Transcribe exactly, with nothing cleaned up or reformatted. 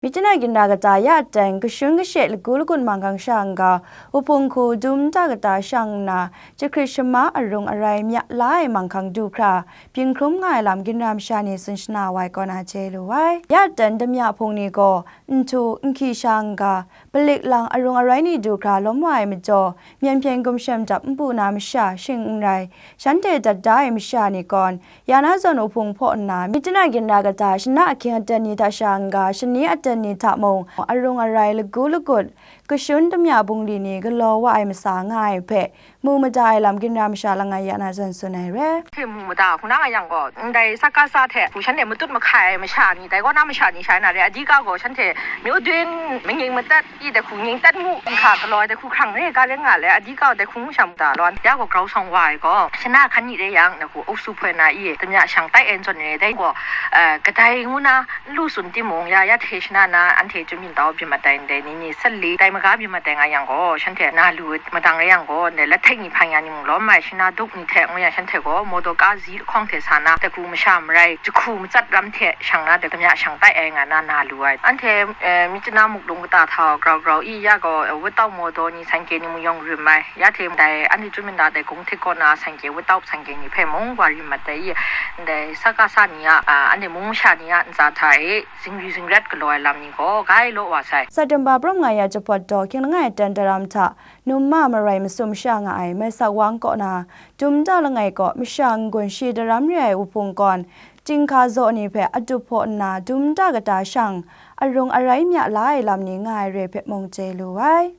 Myitkyina ginra kata ya aten kashun kashe lagu lagut manghkang sha n-ga, wuhpung hku dum nta kata shang nna, jahkrit shama arung arai mya la ai manghkang du hkra, byin hkrum nga ai lam ginra masha ni tsun shana wa ai kaw na chye lu ai. Ya aten damya hpung ni gaw, nhtu, nhki sha n-ga, palik lang arung arai ni du hkra lawm wa ai majaw, myen hpyen gumshem dap npu na masha shing n rai, shanhte dat da ai masha ni gawn, ya na zawn wuhpung hpaw nna, Myitkyina ginra kata shana ahkying aten ni hta sha n-ga, shani aten ni hta mung, arung arai lagu lagut, kashun damya bungli ni galaw wa ai masa nga ai hpe, mu mada ai lam ginra masha langai ya na zawn tsun ai re. Hte mu mada, hku na nga yang gaw, ndai sakasa hte hku shanhte matut mahkai ai masha ni, dai kaw na masha ni shai na re, adi ga gaw shanhte myu dun, manying matat, i dai hku nying tat mu, nhka galaw ai dai hku hkrang re, ga leng nga le, adi ga dai hku ngu sha mu da law, ya gaw grau sawng wa ai gaw, shana hkan ni re yang, dai hku auksu hpoi na i, damya shang tai en zawn re, dai gaw, eh, kadai ngu na, n lu tsun timung, ya, ya hte shana na anhte chyum yin tau byin mat ai ndai ni ni sali, dai maga byin mat ai nga yang gaw, shanhte na lu madang rai yang gaw, ndai lathek ni hpang ya ni mung lawm ai, shana duk ni hte ngu yang shanhte gaw, mawdaw ka zi lahkawng hte sa na, dai hku masha marai, jahku matsat ram hte shang na, dai damya shang tai ai nga na, na lu ai. Anhte, eh, Myitkyina muklung kata hta grau grau i ya gaw, eh, wutau mawdaw ni sanhkye ni mung yawng rim ai. Ya hte ndai anhte chyum yin ta dai gung htik kaw na sanhkye, wutau sanhkye ni hpe mung wa rim mat ai i, ndai sakasa ni a, a, anhte mung masha ni a ntsa hta e, zingri zingrat galaw ai lam ni gaw, gai law wa sai. September prum nga ya jahpawt daw hkying langai aten daram hta, num ma marai masum masha nga ai Maisak Wang kaw na, dum nta langai kaw masha n-gun shi daram re ai wuhpung gawn, chyinghka zaw ni hpe adup hpaw nna dum nta kata shang, arung arai mya la ai lam ni nga ai re hpe mung chye lu ai.